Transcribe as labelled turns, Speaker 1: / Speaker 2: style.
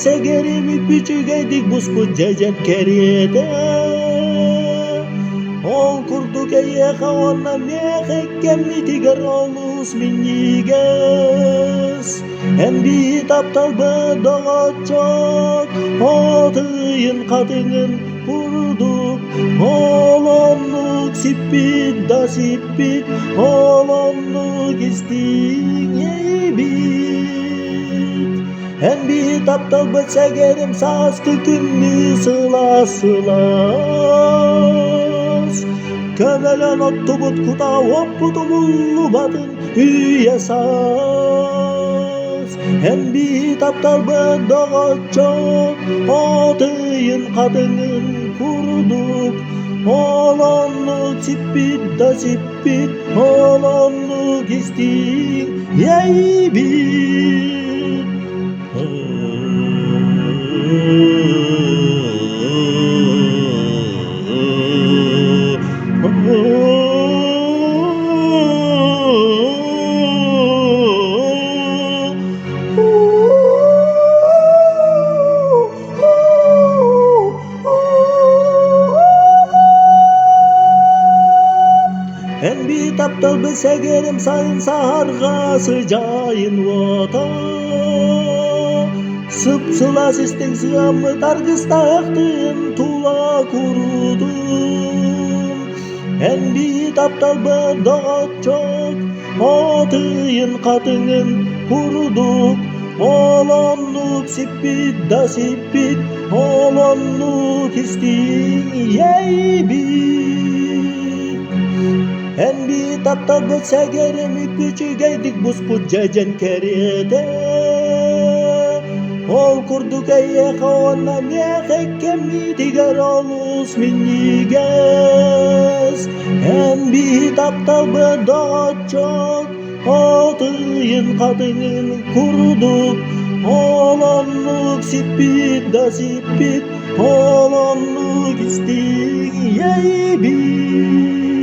Speaker 1: сэгэрим үчүгэйдик буспут дьэдьэн кэриэтэ. Ол курдук эйиэхэ уонна миэхэ кэммитигэр олус минньигэс. Эн биир тапталбыт доҕоччук, от ыйын хатыҥын курдук, ол оннук сиппит да сиппит, ол оннук истиҥ эбит. Эн биир тапталбыт сэгэрим сааскы күннүү сылаас сылаас. Көмөлөн оттубут кутаа уоппут умуллубатын үйэ саас. Эн биир тапталбыт доҕоччук, от ыйын хатыҥын курдук, ол оннук сиппит да сиппит, ол оннук истиҥ иэйбит. Эн бии тапталбын сэгэрим сайын саһарҕа сыдьаайын уота Сып-сылаас истиҥ сыаммыт аргыстаахтын тула курутун Эн бии тапталбын доҕоччук от ыйын хатыҥын курдук Ол оннук сиппит да сиппит, ол оннук истиҥ иэйбит. Эн бии тапталбыт сэгэрим үчүгэйдик буспут дьэдьэн кэриэтэ. Ол курдук эйиэхэ уонна миэхэ кэммитигэр олус минньигэс. Эн бии тапталбыт доҕоччук, От ыйын хатыҥын курдук, ол оннук сиппит да сиппит, ол оннук истиҥ иэйбит.